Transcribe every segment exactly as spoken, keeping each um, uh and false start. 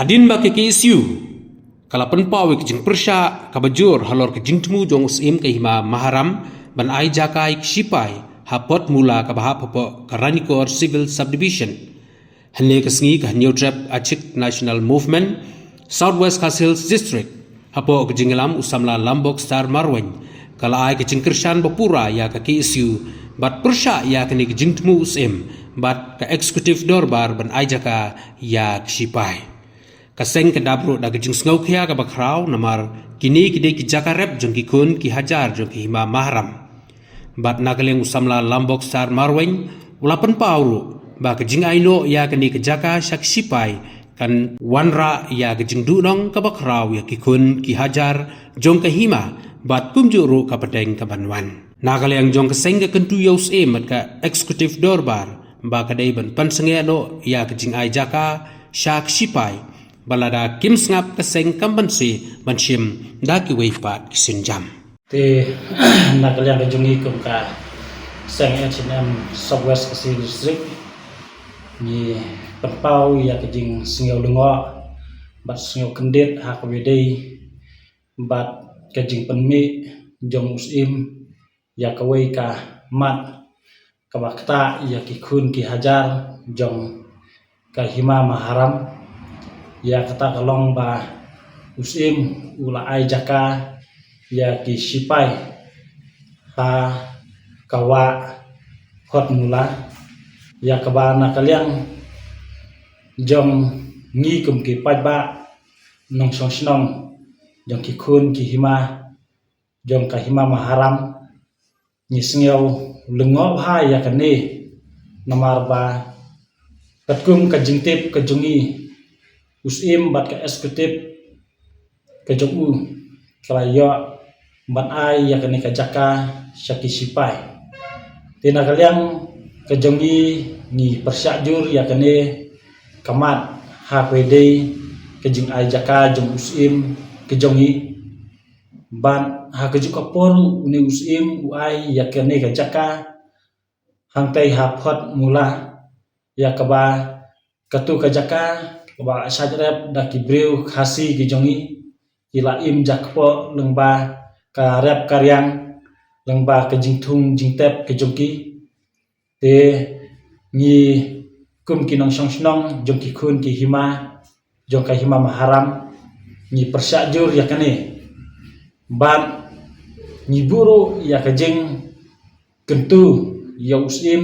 Hadien ba ka K S U ka la pynpaw ïa ka jingpyrshah kaba jur halor ka jingthmu jong u Syiem ka Hima Maharam ban ai jaka ïa ki shipai ha Photmula kaba hap hapoh ka Ranikor Civil Subdivision. Hynne ka sngi ka Hynñiewtrep Achik National Movement, South West Khasi Hills District, hapoh ka jingïalam u samla Lambok Star Marwein, ka la ai ka jingkyrshan ba pura ïa ka K S U bad pyrshah ïa kane ka jingthmu u Syiem bad ka Executive Dorbar ban ai jaka ïa ki shipai. Ka seng ka dap ruh da ka jingsngewkhia kaba khraw namar kine ki dei ki jaka rep jong ki khun ki hajar jong ka Hima Maharam. Bad na ka liang u samla Lambok Star Marwein u la pynpaw ruh ba ka jingai noh ïa kane ka jaka sha ki shipai kan wanrah ïa ka jingduhnong kaba khraw ïa ki khun ki hajar jong ka Hima bad kumjuh ruh ka pdeng kaban wan. Na ka liang jong ka seng ka kyntu ïa u Syiem bad ka Executive Dorbar ba ka dei ban pynsangeh noh ïa ka jingai jaka sha ki shipai, ba lada kim sngap ka seng kam banse ban shim da kiwei pat ki sienjam. Te na ka liang ka jong ngi kum ka seng H N M South West Khasi District, ngi pynpaw ïa ka jingsngewlyngngoh bad sngewkyndit ha kaba ïadei bad ka jingpynmih jong u Syiem ïa kawei ka mat kaba ktah ïa ki khun ki hajar jong ka Hima Maharam, ïa kata ka long ba u Syiem u la ai jaka ïa ki shipai ha ka wah Photmula, ïa kaba na ka liang jong ngi kum ki paidbah nongshong shnong jong ki khun ki hima jong ka Hima Maharam, ngi sngewlyngngoh bha ïa kane, namar ba katkum ka jingtip ka jong ngi, u Syiem bad ka Executive ka jong u ka la ïoh ban ai ïa kane ka jaka sha ki shipai. Te na ka liang ka jong ngi, ngi pyrshah jur ïa kane ka mat ha kaba ïadei ka jingai jaka jong u Syiem ka jong ngi. Bad ha kajuh ka por une u Syiem u ai ïa kane ka jaka hangtei ha Photmula, ïa kaba katu ka jaka kaba shait rep da ki briew Khasi ki jong ngi, ki la im jakpoh lyngba ka rep ka riang, lyngba ka jingthung jingtep ka jong ki. Te ngi kum ki nongshong shnong jong ki khun ki hima jong ka Hima Maharam, ngi pyrshah jur ïa kane. Bad ngi buh ruh ïa ka jingkyntu ïa u Syiem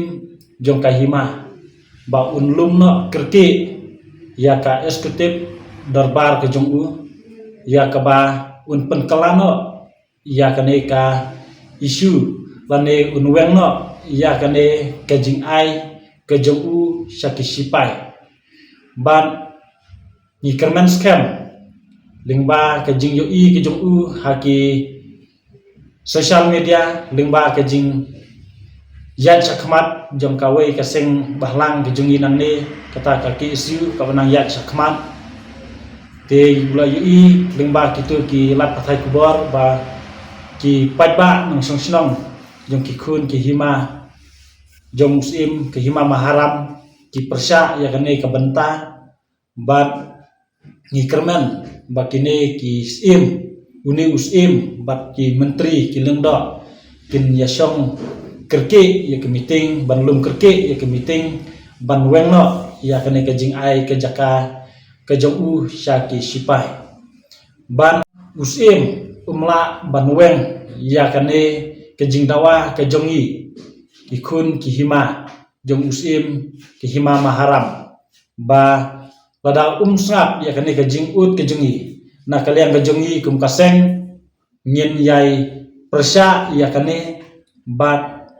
jong ka hima ba un lum noh kyrkieh ïa ka Executive Dorbar ka jong u, ïa kaba un pynkylla noh ïa kane ka issue, lane un weng noh ïa kane ka jingai ka jong u sha ki shipai. Bad ngi kyrmen skhem lyngba ka jingïohi ka jong u ha ki social media, lyngba ka jingïaid shakhmat jong kawei ka seng bhalang ka jong ngi nangne, kata ka K S U kaba nang ïaid shakhmat. Te u la ïohi lyngba kitu ki lad pathai khubor ba ki paidbah nongshong shnong jong ki khun ki hima jong u Syiem ka Hima Maharam ki pyrshah ïa kane ka bynta. Bad ngi kyrmen ba kine ki Syiem, une u Syiem bad ki myntri ki lyngdoh kin ïa shong kyrkieh ïa ka meeting, ban lum kyrkieh ïa ka meeting, ban weng noh ïa kane ka jingai ka jaka ka jong u sha ki shipai. Bad u Syiem um lah ban weng ïa kane ka jingdawa ka jong ngi ki khun ki hima jong u Syiem ka Hima Maharam, ba lada um sngap ïa kane ka jingud ka jong ngi, na ka liang ka jong ngi kum ka seng ngin ïai pyrshah ïa kane, bad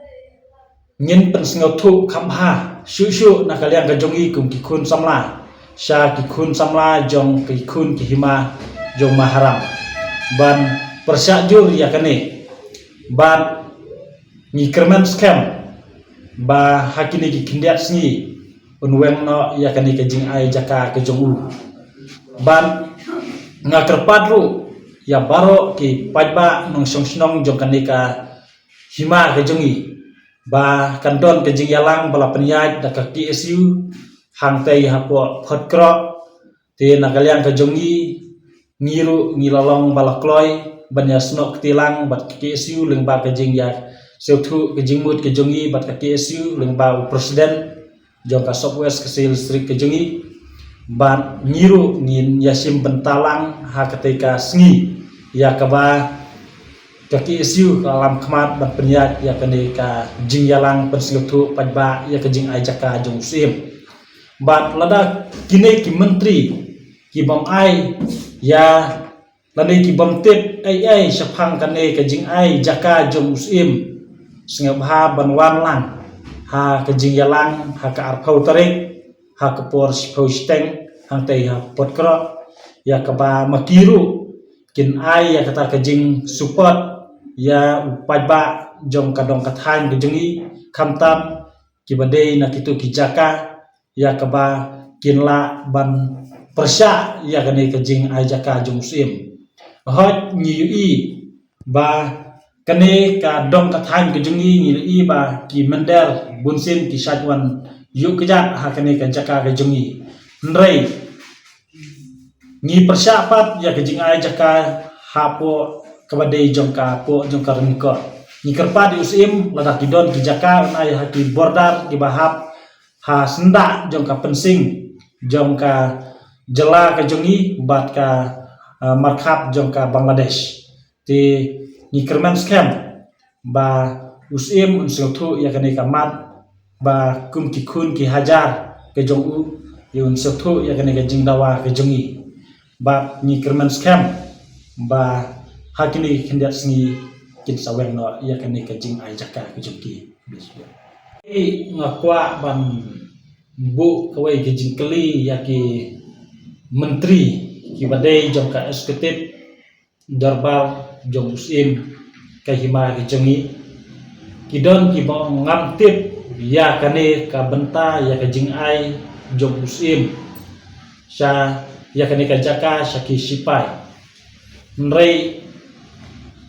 ngin pynsngewthuh kham bha shuh shuh na ka liang ka jong ngi kum ki khun samla sha ki khun samla jong ki khun ki hima jong Maharam ban pyrshah jur ïa kane. Bad ngi kyrmen skhem ba ha kine ki khyndiat sngi un weng noh ïa kane ka jingai jaka ka jong u. Bad nga kyrpad ruh ïa baroh ki paidbah nongshong shnong jong kane ka hima ka jong ngi ba kan don ka jingïalang ba la pynïaid da ka K S U hangtei hapoh Photkroh. Te na ka liang ka jong ngi, ngi ruh ngi la long ba la kloi ban ïa snoh kti lang bad ka K S U lyngba ka jingïa sngewthuh ka jingmut ka jong ngi bad ka K S U lyngba u president jong ka South West Khasi Hills District ka jong ngi. Bad ngi ruh ngin ïa shim bynta lang ha katei ka sngi ïa kaba ka K S U ka lam khmat ban pynïaid ïa kane ka jingïalang pynsngewthuh paidbah ïa ka jingai jaka jong u Syiem. Bad lada kine ki myntri ki bym ai ïa lane ki bym tip ei ei shaphang kane ka jingai jaka jong u Syiem, sngewbha ban wan lang ha ka jingïalang ha ka arphew tarik ha ka por shiphew shiteng hangtei ha Pdeng Krok, ïa kaba ma ki ruh kin ai ïa kata ka jingsupport ïa u paidbah jong ka dong ka thaiñ ka jong ngi, khamtam kiba dei na kito ki jaka ïa kaba kin lah ban pyrshah ïa kane ka jingai jaka jong u Syiem. Hooid ngi ïohi ba kane ka dong ka thaiñ ka jong ngi, ngi ïohi ba ki mynder bunsien ki shait wan ïuh kjat ha kane ka jaka ka jong ngi. Hynrei ngi pyrshah pat ïa ka jingai jaka hapoh kaba dei jong ka poh jong ka Ryngkot. Ngi kyrpad ïa u Syiem lada ki don ki jaka un ai ha ki border kiba hap ha syndah jong ka pynshing jong ka jylla ka jong ngi bad ka, ah, markhap jong ka Bangladesh. Te ngi kyrmen skhem ba u Syiem un sngewthuh ïa kane ka mat ba kum ki khun ki hajar ka jong u, ïa un sngewthuh ïa kane ka jingdawa ka jong ngi. Bad ngi kyrmen skhem ba ha kine ki khyndiat sngi kin sa weng noh ïa kane ka jingai jaka ka jong ki. Nga kwah ban buh kawei ka jingkylli ïa ki myntri kiba dei jong ka executive dorbar jong u Syiem ka hima ka jong ngi. Ki don kiba ngam tip ïa kane ka bynta ïa ka jingai jong u Syiem sha ïa kane ka jaka sha ki sipai. Hynrei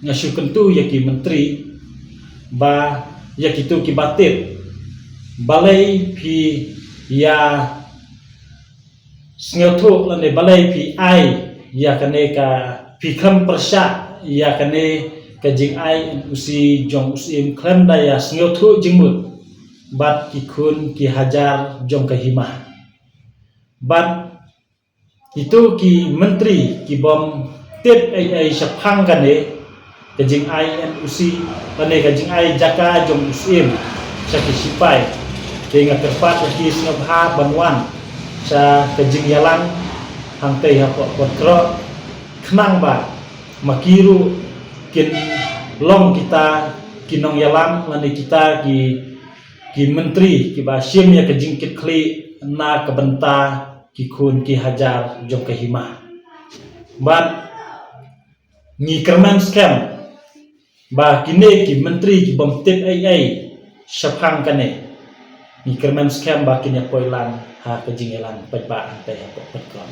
nga shu kyntu ïa ki myntri ba ïa kito kiba tip, balei phi ïa sngewthuh lane balei phi ai ïa kane ka, phi khlem pyrshah ïa kane ka jingai N O C jong u Syiem khlem da ïa sngewthuh jingmut bad ki khun ki hajar jong ka hima. Bad kito ki myntri ki bym tip ei ei shaphang kane ka jingai N O C lane ka jingai jaka jong u Syiem sha ki sipai. Te nga kyrpad ïa ki sngewbha ban wan sha ka jingïalang hangtei hapoh Pdeng Krok, khnang ba ma ki ruh kin long kita ki nongïalang lane kita ki, ki myntri kiba shim ïa ka jingkitkhlieh na ka bynta ki khun ki hajar jong ka hima. Bad ngi kyrmen skhem ba kine ki myntri ki bym tip ei ei shaphang kane, ngi kyrmen skhem ba kin ïa poi lang ha ka jingïalang paidbah hangtei hapoh Pdeng Krok.